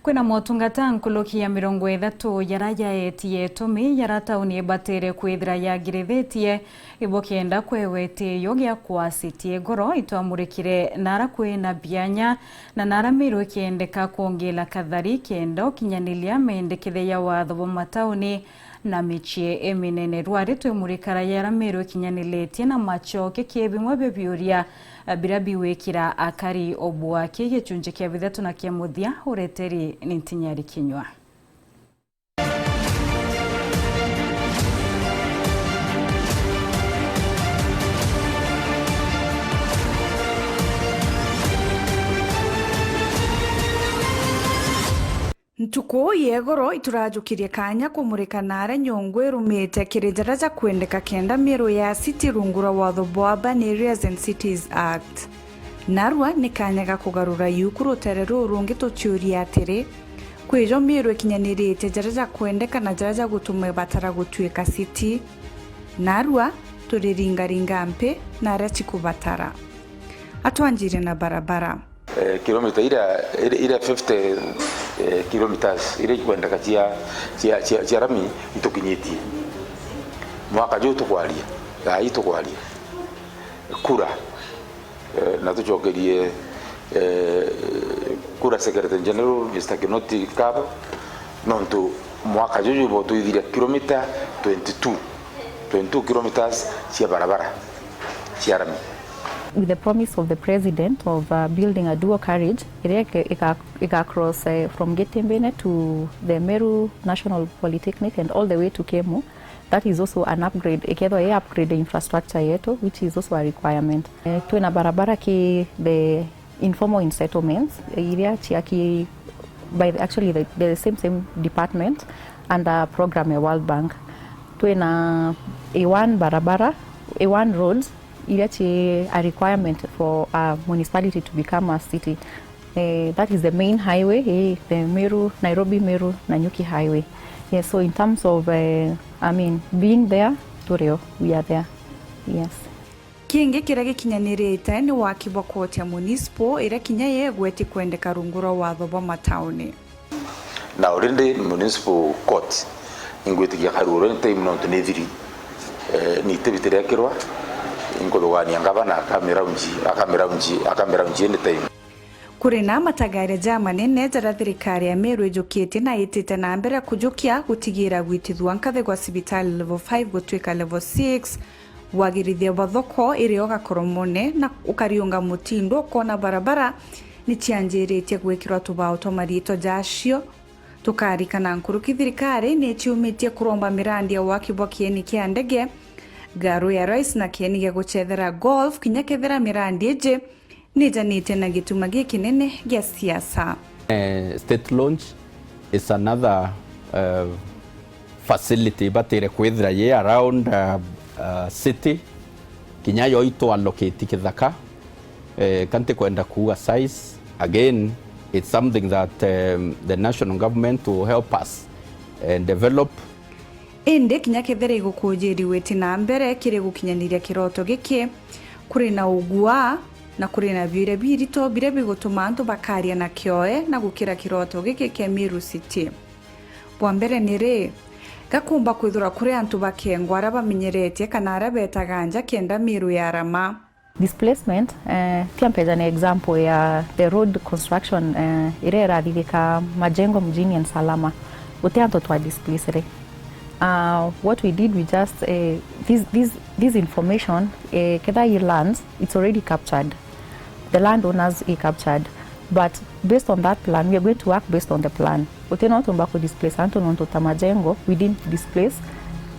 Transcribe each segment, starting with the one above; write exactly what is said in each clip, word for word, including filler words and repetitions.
Kwina motungata nkuruki ya mirongo ithatu jara jaetie itumi jara tauni ibatire kwithira yagirithitie, ibukenda kwewa itiyo gia kwa City igoro itwamurikire nara kwina bianya na nara Meru ikiendeka kwongela kathari kenda ukinyaniria mendekithia ya watho bwa matauni na micii iminene. Rwari twimurikara jara Meru ikinyaniritie na macoke ki bimwe bia biuria biria biwikira akari obwaki. Gicunji kia bithatu na kia muthia ureteri ni Ntinyari Kinyua. Ntuku ya igoro iturajukirie kanya kumurika naria nyongo irumite kiri jaria jakwendeka kenda Meru ya City rungu rwa watho bwa Urban Areas and Cities Act. Narua ni kanya ga kugarura yuku rutere ruu rungi tuciuria atiri, kwijo Meru ikinyaniritie jaria jakwendeka na jaria jagutuma ibatara gutuika city? Narua turiringaringa mpi na aria cikubatara. Atwanjire na barabara. Eh, kilomita iria, iria, iria fifty, eh, kilometers iria ikwendeka cia, cia, cia, cia rami itukinyitie. Mwaka juu tukwaria, thaa ii tukwaria. Kura, eh, na tucokerie, eh, kura Secretary General, Mister Kinoti Kabo, nontu mwaka juju bo twithiria kilomita twenty-two, twenty-two kilometers cia barabara cia rami. With the promise of the president of, uh, building a dual carriage, iria ika, ika, ika cross, uh, from Gitimbine to the Meru National Polytechnic and all the way to Kemu, that is also an upgrade. Ikethwa i upgrade infrastructure yetu, which is also a requirement. Eh, twina barabara ki the informal in settlements, iria ciaki by the, actually the, the same, same department under program ya World Bank. Twina A one barabara, A one roads, iria ci a requirement for a municipality to become a city. Eh, that is the main highway, eh, the Meru, Nairobi, Meru, Nanyuki highway. Yes, so in terms of, eh, I mean, being there, turio, we are there. Yes. Kingi kiria gikinyanirite ni waki bwa koti ya municipal, iria kinya yegweti kwendeka rungu rwa watho bwa matauni. Na already municipal court ingwitikia karuru ni time nontu ni thiri. Eh, ni ite bitirekirwa, inkuthugania ngavana akamiraunji, akamiraunji, akamiraunji any time. Kuri na matagaria jamanene jaria thirikari ya Meru ijukitie na itite na mbere kujukia gutigira gwitithua nkathi gwa cibitari level five gutwika level six, wagirithia bwa thoko iri o Gakoromone na ukariunga mutindo ukona barabara ni cianjiritie gwikirwa tubao twa mariitwa jacio. Tukarikana nkuruki thirikari ni ciumitie kuromba mirandi ya waki bwa kieni kia ndege, ngaru ya rais na kieni gia gucethera golf kinya kethira mirandi iji nijanitie na gituma gikinene gia siasa. Eh, state launch is another, uh, facility ibatire kwithira yi around, uh, uh, city, kinya yo itu allocate kithaka. Eh, ka ntikwenda kuuga size. Again, it's something that, um, the national government will help us, uh, develop. Indi kinya kethira igukujiriwe ti na mbere kiri gukinyaniria kiroto giki, kuri na ugua na kuri na biuria birito biria bigutuma antu bakaria na kioe na gukira kiroto giki kia Meru City. Bwa mbere ni ri, gakumba kwithirwa kuri antu bakengwa aria bamenyeretie kana aria betaga nja kenda Meru yarama? Displacement, eh, tia mpeja ni example ya the road construction, eh, iria irathithika majengo mjini and Salama. Guti antu twa displace ri. Uh, what we did, we just, eh, this, this, this information, eh, kethira i lands, it's already captured. The landowners i captured. But based on that plan, we are going to work based on the plan. Guti no tumba ku displace antu nontu ta majengo, we didn't displace.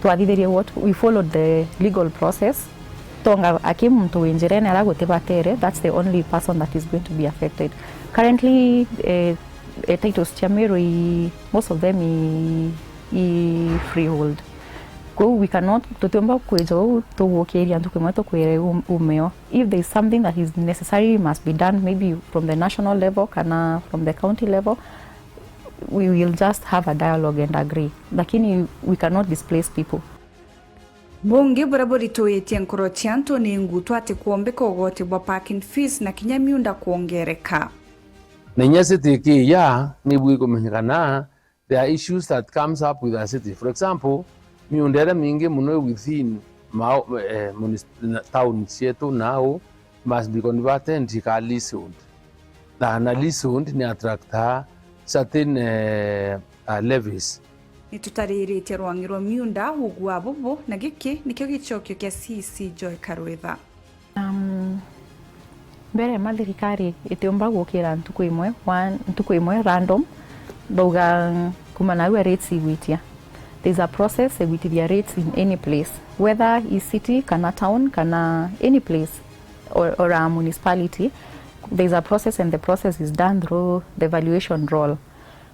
Twathithirie what, we followed the legal process. Tonga aki muntu wi njirene ara gutibatere, that's the only person that is going to be affected. Currently, eh, eh, titles cia Meru i, most of them i, i freehold. Kwou we cannot, tutiumba kwija uu tugukiria ntuku imwe tukwire um-, umeo. If there is something that is necessary must be done, maybe from the national level kana from the county level, we will just have a dialogue and agree. Lakini we cannot displace people. Bungi buria burituitie nkoro cia antu ni ngutu ati kwombika ugoti bwa parking fees na kinya miunda kwongereka. Na inya city ikiya, nibu ikumenyekana, there are issues that comes up with a city. For example, miunda iria mingi mono i within mao-, eh, munis-, na, town cietu nau must be converted ika leasehold. Na, na leasehold ni attractaa certain, eh, uh, levies. Ni tutariritie rwangi rwa miunda ugu wa bubu, na giki nikio gicokio kia C E C Joy Karwitha. Um, mbere ma thirikari itiumba gukira ntuku imwe, wa ntuku imwe random, bauga kuma nau rates igwitia. There's a process igwitithia rates in any place, whether i city kana town kana any place or, or a municipality. There's a process and the process is done through the valuation roll.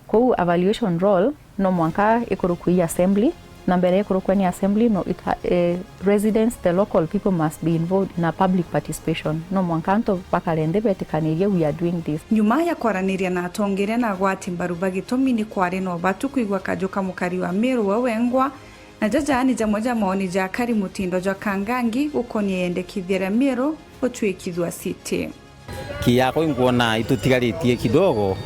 Kou a valuation roll no mwanka ikurukwe i assembly, na mbere ikurukwe ni assembly, no it ha-, eh, residents, the local people must be involved in a public participation. No mwanka antu bakare nthi betikanirie we are doing this. Nyuma ya kwaraniria na atongeria na agwati mbaru ba Gitumi, ni kwari na ubatu kwigua kaju ka mukari wa Meru we wengwa, na jaja ni jamwe ja maoni ja akari mutindo jwa Kangangi gukonia yendekithia ria Meru gutuikithua city. Ki yakwa inkwona itutigaritie kidogo,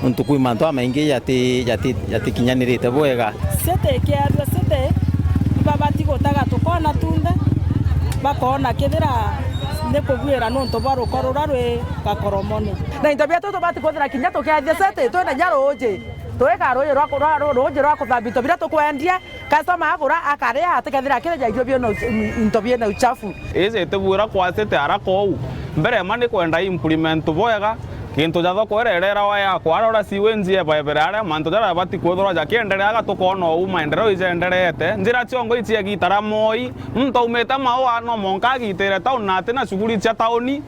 nontu kwi mantu jamaingi jati-, jati-, jatikinyanirite bwega. City ikiathua city, ibabati gutaga tukona tunthe, bakona kethira ni kubuira nontu bwa ruko ruria rwi Gakoromone. Na into bietu tubati kwithira kinya tukiathia city, twina nya ruuji, twika ruuji rwa ku-, rwa, rwa, ruuji rwa kuthambia into biria tukwendia, customer agura, akaria, atikethira akirija irio biena u-, into biena uchafu. Iji itibwira kwa city haraka uu. Mbere ma ni kwenda implement bwega, gintu ja thoko iria irerawa ya kwarora siwe njie baebere aria mantu jaria jabati kwithirwa jakiendereaga, tukoona uu maendeleo ijenderete. Njira ciongo iciegitara moi, muntu aumite Maua no mwanka agitire town na atina shughuli cia tauni,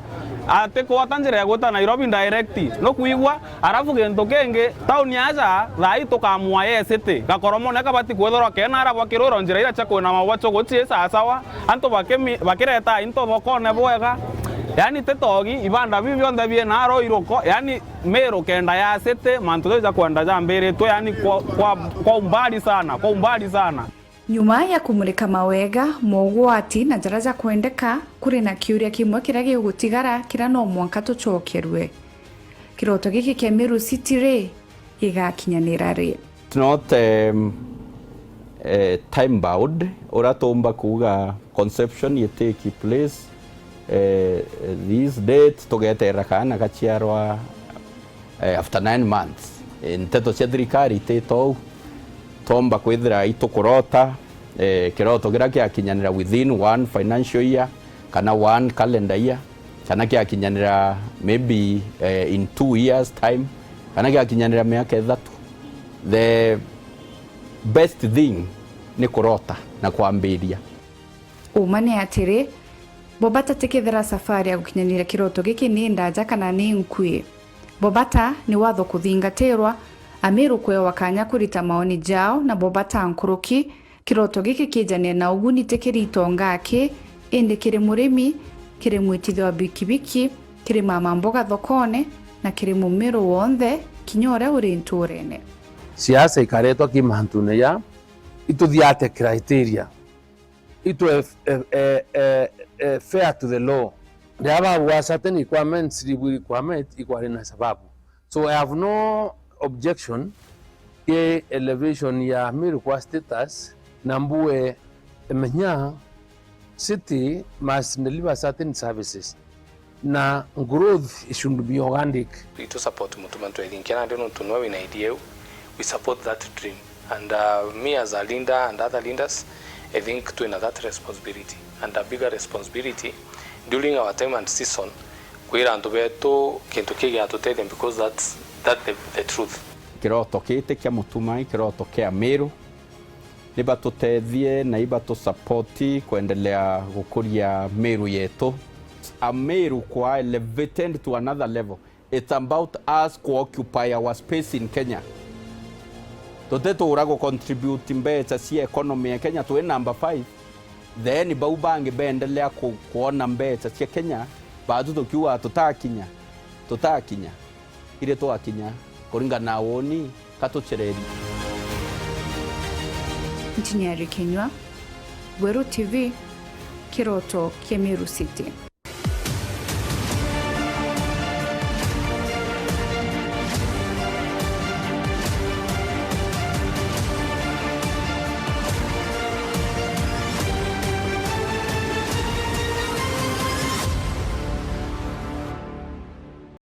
atikwata njira ya gwita Nairobi direct. Nukwigua? Arafu gintu kingi, tauni aja thaa ii tukamua ye city. Gakoromone kabati kwithirwa kena ara bwa kirwiro njira iria cia kwina mabwa chuguchi sawasawa. Antu bakimi-, bakireta into thokone bwega. Yani ti togi, ibanda biu bionthe biina aro iruko. Yani Meru kenda ya city, mantu jau ja kwenda jambiritwe, yani kwa, kwa, kwa umbali sana, kwa umbali sana. Nyuma ya kumurika mawega, mogwati na jaria jakwendeka, kuri na kiuria kimwe kiria gigutigara, kiria no mwanka tucokerue. Kiroto giki kia Meru City ri, gigakinyanira ri? It's not, um, eh, time bound. Uria tuumba kuuga conception i take place, eh, this date, tugeterera kaana gaciarwa, eh, after nine months. Eh, nteto cia thirikari ititou, twomba kwithira itukurota, eh, kiroto kiria kiakinyanira within one financial year kana one calendar year, kana kiakinyanira maybe, eh, in two years time, kana kiakinyanira miaka ithatu. The best thing ni kurota na kwambiria. Uma ni atiri, bo bata tikethira safari ya gukinyaniria kiroto giki ni ndaja kana ni nkui. Bo bata ni watho kuthingatirwa, Ameru kwewa kanya kurita maoni jao, na bo bata nkuruki, kiroto giki kijane na uguni ti kiri itonga aki, indi kiri murimi, kiri mwitithia wa bikibiki, kiri mama mboga thokone, na kiri Mumeru wonthe, kinya uria uri nturene. Siasa ikaretwa ki mantune ja ituthiate criteria. Itwe, eh, eh, eh, eh, fair to the law. Riria babua certain requirements, civil requirement, ikwari na sababu. So I have no objection ki elevation ya Meru kwa status, na mbue menya city must deliver certain services. Na growth should be organic. Itu support Mutuma Ntwethinkia nandi nontu nwe wina idea iu. We support that dream. And, uh, me as a leader and other leaders, I think twina that responsibility. And a bigger responsibility during our time and season, kwira antu betu kintu kii giatutethia, because that's, that's the, the truth. Kiroto kiti kia Mutuma i kiroto kia Meru. Nibatutethie na ibatusapoti kwendelea gukuria Meru yetu. A Meru kwa elevated to another level. It's about us ku occupy our space in Kenya. Tutitura gu contribute mbeca cia economy ya Kenya, twi number five. Then bau bangi beendelea ku-, kwona mbeca cia Kenya, batu tukiuga tutakinya, tutakinya. Iri twakinya, kuringana na woni, ka tucereri. Ntinyari Kinyua, Gweru T V, Kiroto kia Meru City.